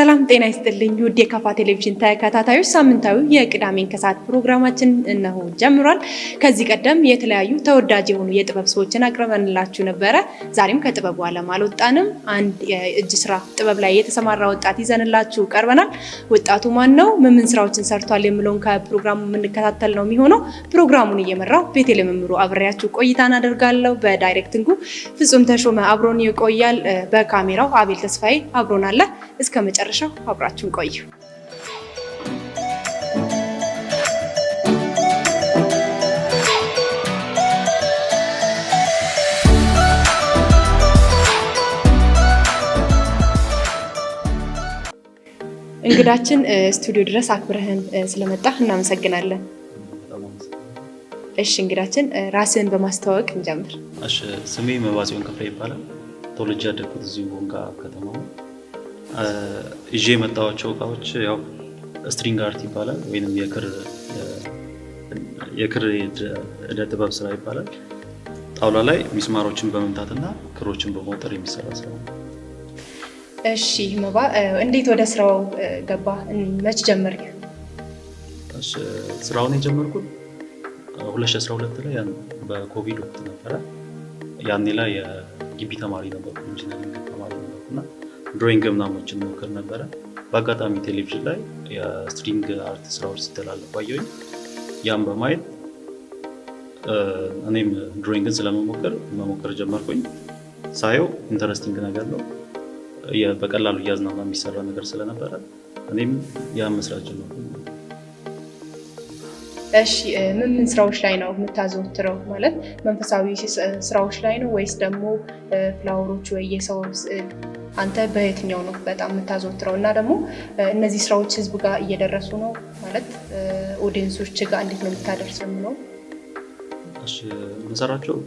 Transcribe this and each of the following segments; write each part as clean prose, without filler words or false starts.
ሰላም ጤና ይስጥልኝ ውድ የካፋ ቴሌቪዥን ተከታታዮች፣ ሳምንታዊ የቅዳሜን ከሰዓት ፕሮግራማችን እነሆ ጀምሯል። ከዚህ ቀደም የተለያዩ ተወዳጅ የሆኑ የጥበብ ሰዎችን አቅርበንላችሁ ነበረ። ዛሬም ከጥበቡ ዓለም አልወጣንም። አንድ የእጅ ስራ ጥበብ ላይ የተሰማራ ወጣት ይዘንላችሁ ቀርበናል። ወጣቱ ማን ነው? ምን ምን ስራዎችን ሰርቷል? የሚለውን ከፕሮግራሙ የምንከታተል ነው የሚሆነው። ፕሮግራሙን እየመራው ቤቴል መምሩ አብሬያችሁ ቆይታ እናደርጋለሁ። በ directing ኡ ፍጹም ተሾመ አብሮን ይቆያል። በካሜራው አቤል ተስፋዬ አብሮን አለ። እስከ መጨረሻው አብራችሁን ቆዩ። እንግዳችን ስቱዲዮ ድረስ አክብረህን ስለመጣህ እናመሰግናለን። እሺ እንግዳችን ራስህን በማስተዋወቅ እንጀምር። እሺ፣ ስሜ መባጽዮን ክፍሌ ይባላል። ተወልጄ ያደግኩት እዚሁ ቦንጋ ከተማ ነው። ይዤ የመጣኋቸው እቃዎች ያው string art ይባላል ወይንም የክር እደ ጥበብ ስራ ይባላል። ጣውላ ላይ ሚስማሮችን በመምታትና ክሮችን በመውጠር የሚሰራ ስራ ነው። እሺ መባ፣ እንዴት ወደ ስራው ገባ? መች ጀመርክ? እሺ፣ ስራውን የጀመርኩት 2012 ላይ በኮቪድ ወቅት ነበረ። ያኔ ላይ የግቢ ተማሪ ነበርኩ፣ engineering ተማሪ ነበርኩና drawing ምናምኖችን ሞክር ነበረ። በአጋጣሚ ቴሌቪዥን ላይ የ string art ስራዎች ሲተላለፉ አየሁኝ። ያን በማየት እኔም drawing ን ስለመሞከር መሞከር ጀመርኩኝ። ሳየው interesting ነገር ነው፣ በቀላሉ እያዝናና የሚሰራ ነገር ስለነበረ እኔም ያን መስራት ጀመርኩኝ። እሺ፣ ምን ምን ስራዎች ላይ ነው የምታዘወትረው? ማለት መንፈሳዊ ስራዎች ላይ ነው ወይስ ደግሞ flower ኦች ወይ የሰው ስዕል? አንተ በየትኛው ነው በጣም የምታዘወትረው? እና ደግሞ እነዚህ ስራዎች ህዝብ ጋር እየደረሱ ነው ማለት audience ኦች ጋር እንዴት ነው የምታደርሰው የሚለው? እሺ፣ የምሰራቸው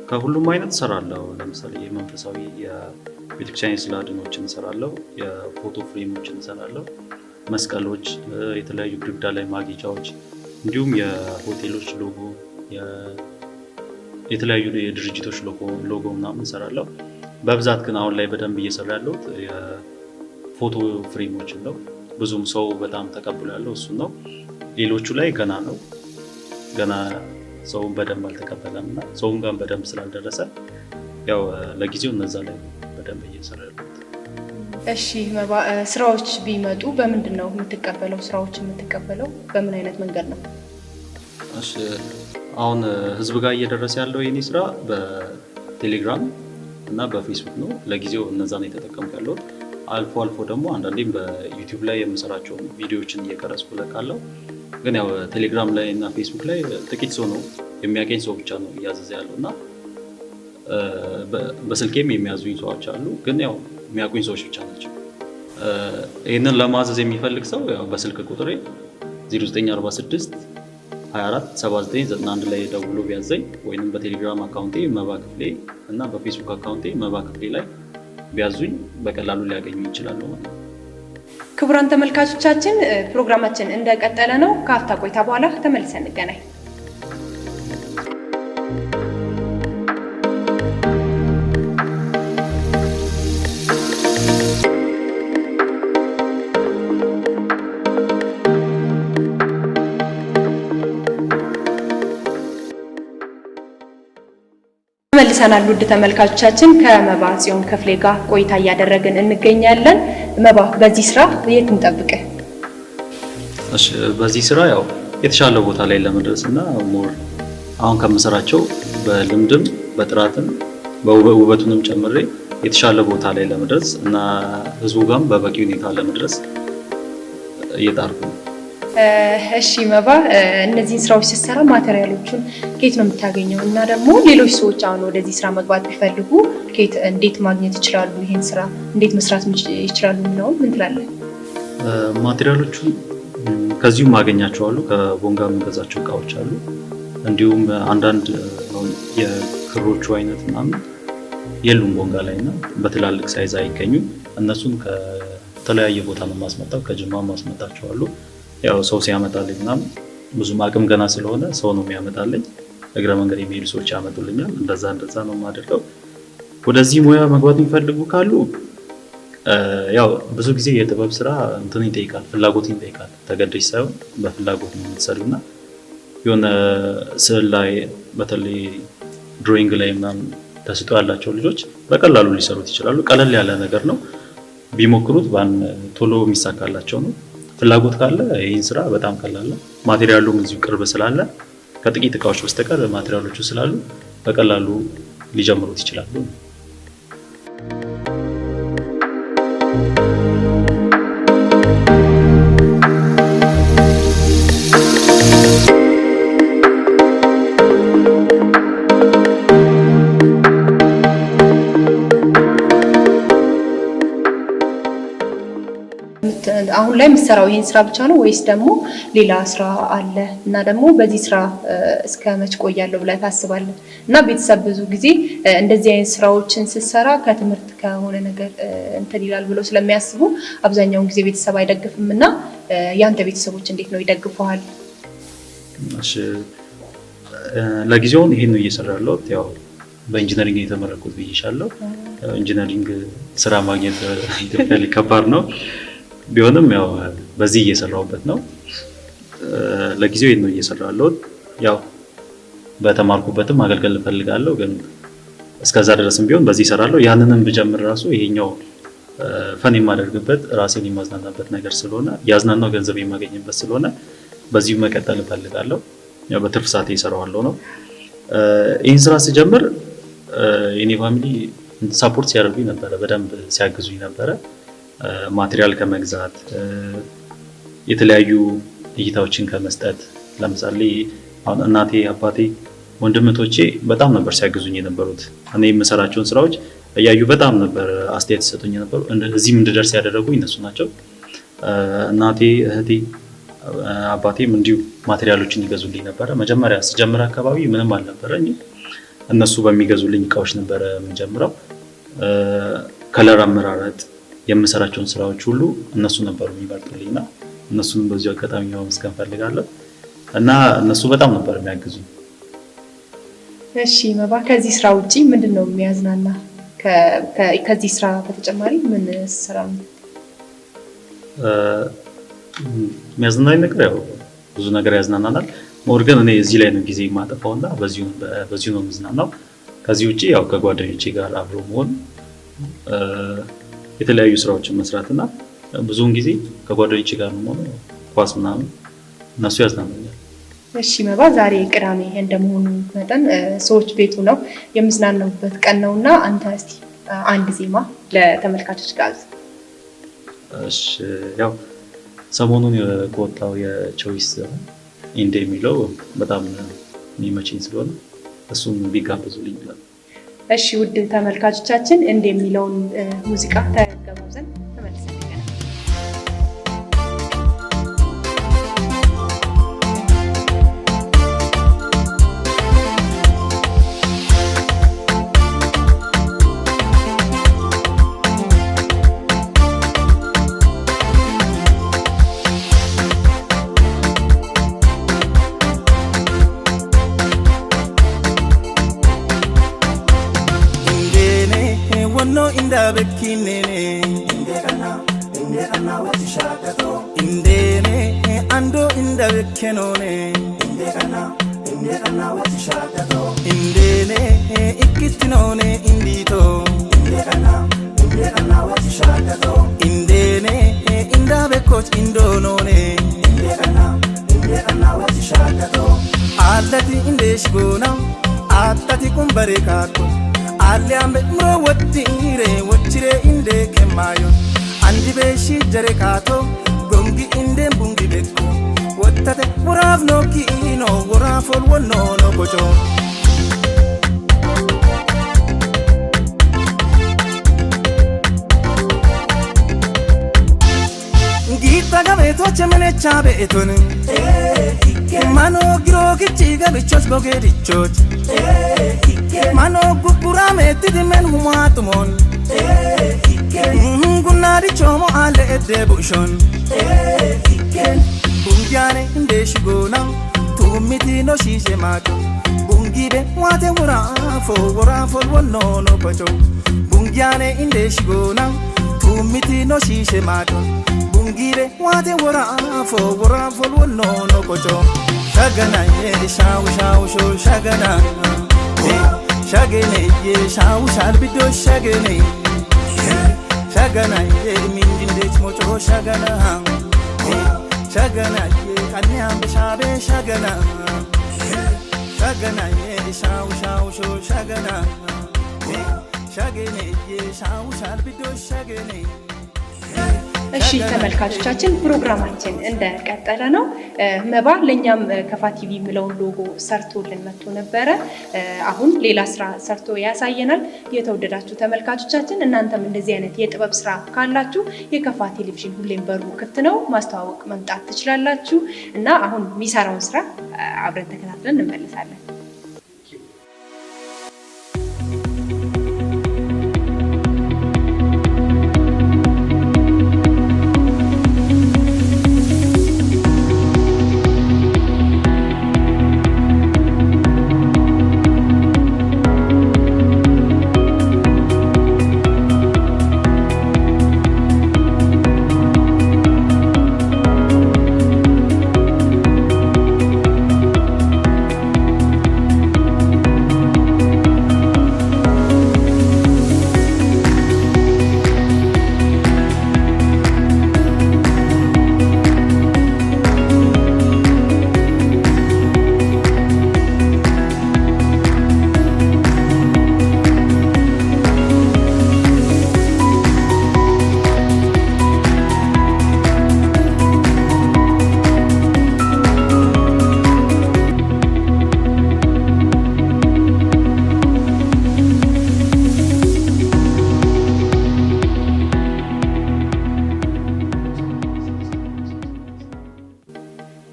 ከሁሉም አይነት እሰራለሁ። ለምሳሌ የመንፈሳዊ የቤተክርስቲያን ስዕለ አድኅኖችን እሰራለሁ፣ የፎቶ frame ኦችን እሰራለሁ፣ መስቀሎች፣ የተለያዩ ግድግዳ ላይ ማጌጫዎች፣ እንዲሁም የሆቴሎች ሎጎ፣ የተለያዩ የድርጅቶች ሎጎ ምናምን እሰራለሁ። በብዛት ግን አሁን ላይ በደንብ እየሰራ ያለሁት የፎቶ frame ኦችን ነው። ብዙም ሰው በጣም ተቀብሎ ያለው እሱን ነው። ሌሎቹ ላይ ገና ነው፣ ገና ሰውን በደንብ አልተቀበለም እና ሰውን ጋር በደንብ ስላልደረሰ ያው ለጊዜው እነዛ ላይ በደንብ እየሰራ ያለሁት። እሺ መባ፣ ስራዎች ቢመጡ በምንድን ነው የምትቀበለው? ስራዎች የምትቀበለው በምን አይነት መንገድ ነው? እሺ፣ አሁን ህዝብ ጋር እየደረሰ ያለው የኔ ስራ በቴሌግራም እና በፌስቡክ ነው። ለጊዜው እነዛን የተጠቀምኩ ያለሁት። አልፎ አልፎ ደግሞ አንዳንዴም በዩቲዩብ ላይ የምሰራቸውን ቪዲዮዎችን እየቀረጽኩ እለቃለሁ። ግን ያው ቴሌግራም ላይ እና ፌስቡክ ላይ ጥቂት ሰው ነው የሚያገኝ፣ ሰው ብቻ ነው እያዘዘ ያለው እና በስልኬም የሚያዙኝ ሰዎች አሉ። ግን ያው የሚያውቁኝ ሰዎች ብቻ ናቸው። ይህንን ለማዘዝ የሚፈልግ ሰው ያው በስልክ ቁጥሬ 0946 24 79 91 ላይ ደውሎ ቢያዘኝ ወይም በቴሌግራም account ኤ መባ ክፍሌ እና በፌስቡክ account ኤ መባ ክፍሌ ላይ ቢያዙኝ በቀላሉ ሊያገኙ ይችላሉ ማለት ነው። ክቡራን ተመልካቾቻችን ፕሮግራማችን እንደቀጠለ ነው። ከአፍታ ቆይታ በኋላ ተመልሰን እንገናኝ። ተመልሰናል። ውድ ተመልካቾቻችን ከመባ ጽዮን ክፍሌ ጋር ቆይታ እያደረግን እንገኛለን። መባ፣ በዚህ ስራ የት እንጠብቅህ? እሺ፣ በዚህ ስራ ያው የተሻለ ቦታ ላይ ለመድረስ እና more አሁን ከምሰራቸው በልምድም በጥራትም በውበቱንም ጨምሬ የተሻለ ቦታ ላይ ለመድረስ እና ህዝቡ ጋርም በበቂ ሁኔታ ለመድረስ እየጣርኩ ነው። እሺ መባ፣ እነዚህን ስራዎች ስትሰራ material ኦቹን ከየት ነው የምታገኘው? እና ደግሞ ሌሎች ሰዎች አሁን ወደዚህ ስራ መግባት ቢፈልጉ ከየት እንዴት ማግኘት ይችላሉ? ይሄን ስራ እንዴት መስራት ይችላሉ የሚለውን ምን ትላለህ? material ኦቹን ከዚሁ ማገኛቸው አሉ። ከቦንጋ የምንገዛቸው እቃዎች አሉ። እንዲሁም አንዳንድ የክሮቹ አይነት ምናምን የሉም ቦንጋ ላይ እና በትላልቅ size አይገኙም። እነሱን ከተለያየ ቦታ ነው የማስመጣው። ከጅማ ማስመጣቸው አሉ። ያው ሰው ሲያመጣልኝ ምናምን ብዙም አቅም ገና ስለሆነ ሰው ነው የሚያመጣልኝ። እግረ መንገድ የሚሄዱ ሰዎች ያመጡልኛል። እንደዛ እንደዛ ነው የማደርገው። ወደዚህ ሙያ መግባት የሚፈልጉ ካሉ ያው ብዙ ጊዜ የጥበብ ስራ እንትን ይጠይቃል፣ ፍላጎትን ይጠይቃል። ተገደሽ ሳይሆን በፍላጎት ነው የምትሰሪው እና የሆነ ስዕል ላይ በተለይ drawing ላይ ምናምን ተሰጥኦ ያላቸው ልጆች በቀላሉ ሊሰሩት ይችላሉ። ቀለል ያለ ነገር ነው፣ ቢሞክሩት ቶሎ የሚሳካላቸው ነው። ፍላጎት ካለ ይህን ስራ በጣም ቀላል ነው። Material ኡም እዚሁ ቅርብ ስላለ ከጥቂት እቃዎች በስተቀር material ኦቹ ስላሉ በቀላሉ ሊጀምሩት ይችላሉ። አሁን ላይ የምትሰራው ይሄን ስራ ብቻ ነው ወይስ ደግሞ ሌላ ስራ አለ? እና ደግሞ በዚህ ስራ እስከ መች ቆያለሁ ብለህ ታስባለህ? እና ቤተሰብ ብዙ ጊዜ እንደዚህ አይነት ስራዎችን ስትሰራ ከትምህርት ከሆነ ነገር እንትን ይላል ብሎ ስለሚያስቡ አብዛኛውን ጊዜ ቤተሰብ አይደግፍም። እና ያንተ ቤተሰቦች እንዴት ነው፣ ይደግፉሃል? እሺ፣ ለጊዜው ይሄን ነው እየሰራ ያለሁት። ያው በ engineering የተመረቅኩት ብዬሻለሁ። Engineering ስራ ማግኘት ኢትዮጵያ ላይ ከባድ ነው። ቢሆንም ያው በዚህ እየሰራሁበት ነው። ለጊዜው ይሄን ነው እየሰራሁ ያለሁት። ያው በተማርኩበትም ማገልገል እፈልጋለሁ፣ ግን እስከዛ ድረስም ቢሆን በዚህ እሰራለሁ። ያንንም ብጀምር ራሱ ይሄኛው fun የማደርግበት ራሴን የማዝናናበት ነገር ስለሆነ ያዝናናው ገንዘብ የማገኝበት ስለሆነ በዚሁ መቀጠል እፈልጋለሁ። ያው በትርፍ ሰዓቴ እሰራዋለሁ ነው። ይህን ስራ ስጀምር የኔ family support ሲያደርጉኝ ነበረ፣ በደንብ ሲያግዙኝ ነበረ። Material ከመግዛት፣ የተለያዩ እይታዎችን ከመስጠት፣ ለምሳሌ አሁን እናቴ፣ አባቴ፣ ወንድምቶቼ በጣም ነበር ሲያግዙኝ የነበሩት። እኔ የምሰራቸውን ስራዎች እያዩ በጣም ነበር አስተያየት ሲሰጡኝ የነበሩ። እዚህም እንድደርስ ያደረጉኝ እነሱ ናቸው። እናቴ፣ እህቴ፣ አባቴም እንዲሁ material ኦችን ይገዙልኝ ነበረ። መጀመሪያ ስጀምር አካባቢ ምንም አልነበረኝ። እነሱ በሚገዙልኝ እቃዎች ነበረ የምጀምረው። Color አመራረጥ፣ የምሰራቸውን ስራዎች ሁሉ እነሱ ነበሩ የሚመርጡልኝና እነሱንም በዚሁ አጋጣሚ ማመስገን እፈልጋለሁ እና እነሱ በጣም ነበር የሚያግዙኝ። እሺ መባ፣ ከዚህ ስራ ውጪ ምንድን ነው የሚያዝናና? ከዚህ ስራ በተጨማሪ ምን ስራ ነው? የሚያዝናናኝ ነገር ያው ብዙ ነገር ያዝናናናል። More ግን እኔ እዚህ ላይ ነው ጊዜ የማጠፋው እና በዚሁ ነው የምዝናናው። ከዚህ ውጪ ያው ከጓደኞቼ ጋር አብሮ መሆን፣ የተለያዩ ስራዎችን መስራት እና ብዙውን ጊዜ ከጓደኞቼ ጋር ነው የምሆነው። ኳስ ምናምን እነሱ ያዝናኑኛል። እሺ መባ፣ ዛሬ ቅዳሜ እንደመሆኑ መጠን ሰዎች ቤቱ ነው የምዝናናበት ቀን ነው እና አንተ እስቲ አንድ ዜማ ለተመልካቾች ጋብዝ። እሺ፣ ያው ሰሞኑን ከወጣው የቾይስ ኢንዴ የሚለው በጣም የሚመቸኝ ስለሆነ እሱን ቢጋብዙልኝ ይላል። እሺ ውድ ተመልካቾቻችን እንደ የሚለውን ሙዚቃ ተጋብዘን ተመልሰን እንገናኝ። Indene wonno inda bekkinene, indene ando inda bekkenone, indene ikkittinone indito, indene inda bekkoch indonone, allati indesh gona attati kumbare kaakko alle ambe muro wottire wochire inde kemmayo andi beeshi jare kaato gongi inde bungi bekko wottate woraaf nokkiino woraafol wonnono koco. Giitta gabeetoche menecha beeton mano girookichi gabichos gogeedichoch mano gugurameettidi men humaatumon gunnaadichoomo alle edde bu'ishon bungiyaane indeeshigona tuummitino shiishe maaco bungibe waate woraafo woraafol wonnono koco bungiyaane indeeshigona. Tumitino shiishe maadon Bungire waate woraafo woraafo no qoco Shagana ye shaawu shaawu sho shagana Shagene ye shaawu shalbido shagene Shagana ye minjindech moco shagana Shagana ye kanyam shabe shagana Shagana ye shaawu shaawu sho shagana Shagene ye shaawu shalbido shagene. እሺ ተመልካቾቻችን፣ ፕሮግራማችን እንደቀጠለ ነው። መባ ለኛም ከፋ ቲቪ የሚለውን ሎጎ ሰርቶልን መጥቶ ነበረ። አሁን ሌላ ስራ ሰርቶ ያሳየናል። የተወደዳችሁ ተመልካቾቻችን፣ እናንተም እንደዚህ አይነት የጥበብ ስራ ካላችሁ የከፋ ቴሌቪዥን ሁሌም በሩ ክፍት ነው። ማስተዋወቅ መምጣት ትችላላችሁ እና አሁን የሚሰራውን ስራ አብረን ተከታትለን እንመለሳለን።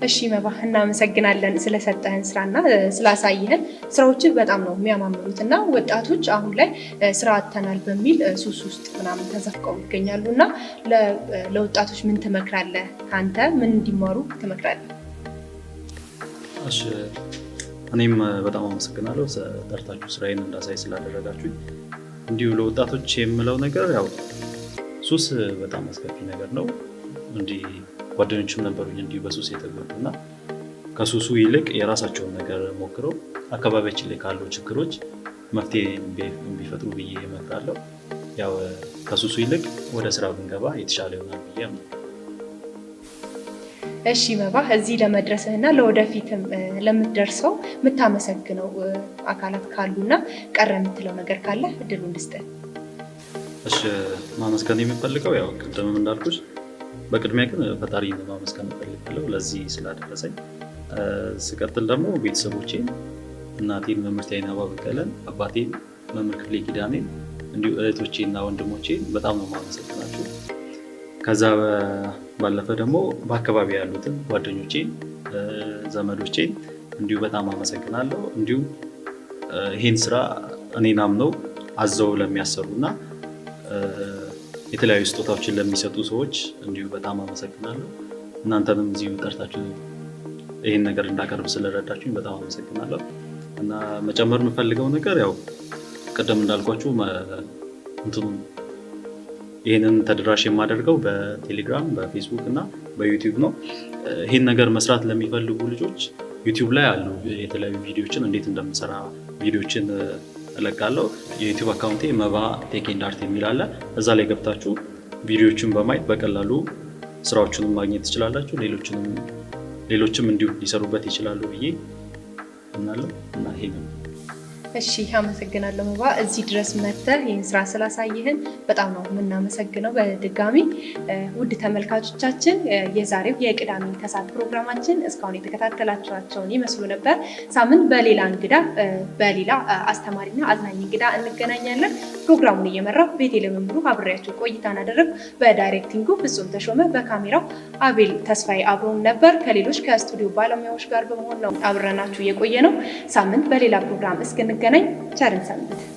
እሺ መባ፣ እናመሰግናለን ስለሰጠህን ስራና ስላሳየህን። ስራዎችህ በጣም ነው የሚያማምሩት እና ወጣቶች አሁን ላይ ስራ አጥተናል በሚል ሱስ ውስጥ ምናምን ተዘፍቀው ይገኛሉ እና ለወጣቶች ምን ትመክራለህ? ከአንተ ምን እንዲማሩ ትመክራለህ? እሺ፣ እኔም በጣም አመሰግናለሁ ጠርታችሁ ስራዬን እንዳሳይ ስላደረጋችሁኝ። እንዲሁ ለወጣቶች የምለው ነገር ያው ሱስ በጣም አስከፊ ነገር ነው። እንዲህ ጓደኞችም ነበሩኝ እንዲሁ በሱስ የተጎዱ እና ከሱሱ ይልቅ የራሳቸውን ነገር ሞክረው አካባቢያችን ላይ ካሉ ችግሮች መፍትሄ ቢፈጥሩ ብዬ እመክራለሁ። ያው ከሱሱ ይልቅ ወደ ስራ ብንገባ የተሻለ ይሆናል ብዬ አምናለሁ። እሺ መባ፣ እዚህ ለመድረስህና ለወደፊትም ለምትደርሰው የምታመሰግነው አካላት ካሉና ቀረ የምትለው ነገር ካለ እድሉን ልስጥህ። እሺ፣ ማመስገን የምፈልገው ያው ቅድምም እንዳልኩሽ በቅድሚያ ግን ፈጣሪ ማመስገን እፈልጋለሁ ለዚህ ስላደረሰኝ። ስቀጥል ደግሞ ቤተሰቦቼን፣ እናቴን መምህርት አይናባ በቀለን፣ አባቴን መምህር ክፍሌ ኪዳኔን፣ እንዲሁ እህቶቼና ወንድሞቼን በጣም ነው የማመሰግናቸው። ከዛ ባለፈ ደግሞ በአካባቢ ያሉትን ጓደኞቼን፣ ዘመዶቼን እንዲሁ በጣም አመሰግናለሁ። እንዲሁም ይሄን ስራ እኔን አምነው አዘው ለሚያሰሩና የተለያዩ ስጦታዎችን ለሚሰጡ ሰዎች እንዲሁ በጣም አመሰግናለሁ። እናንተንም እዚሁ ጠርታችሁ ይህን ነገር እንዳቀርብ ስለረዳችሁኝ በጣም አመሰግናለሁ። እና መጨመር የምፈልገው ነገር ያው ቅድም እንዳልኳችሁ እንትኑ ይህንን ተደራሽ የማደርገው በቴሌግራም፣ በፌስቡክ እና በዩቲዩብ ነው። ይህን ነገር መስራት ለሚፈልጉ ልጆች ዩቲዩብ ላይ አሉ የተለያዩ ቪዲዮችን እንዴት እንደምሰራ ቪዲዮችን እለቃለሁ። የዩቲዩብ account ኤ መባ Tech and Art የሚል አለ። እዛ ላይ ገብታችሁ ቪዲዮችን በማየት በቀላሉ ስራዎቹንም ማግኘት ትችላላችሁ። ሌሎችም እንዲሁ ሊሰሩበት ይችላሉ ብዬ አምናለሁ እና ይሄ ነው። እሺ፣ አመሰግናለሁ መባ፣ እዚህ ድረስ መጥተህ ይህን ስራ ስላሳየህን በጣም ነው የምናመሰግነው በድጋሚ። ውድ ተመልካቾቻችን፣ የዛሬው የቅዳሜ ከሰዓት ፕሮግራማችን እስካሁን የተከታተላችኋቸውን ይመስሉ ነበር። ሳምንት በሌላ እንግዳ፣ በሌላ አስተማሪና አዝናኝ እንግዳ እንገናኛለን። ፕሮግራሙን እየመራሁ ቤቴልሔም እምሩ አብሬያችሁ ቆይታን አደረግኩ። በ directing ኡ ፍጹም ተሾመ፣ በካሜራው አቤል ተስፋዬ አብሮን ነበር። ከሌሎች ከስቱዲዮ ባለሙያዎች ጋር በመሆን ነው አብረናችሁ የቆየነው። ሳምንት በሌላ ፕሮግራም እስክንገናኝ ቸር እንሰንብት።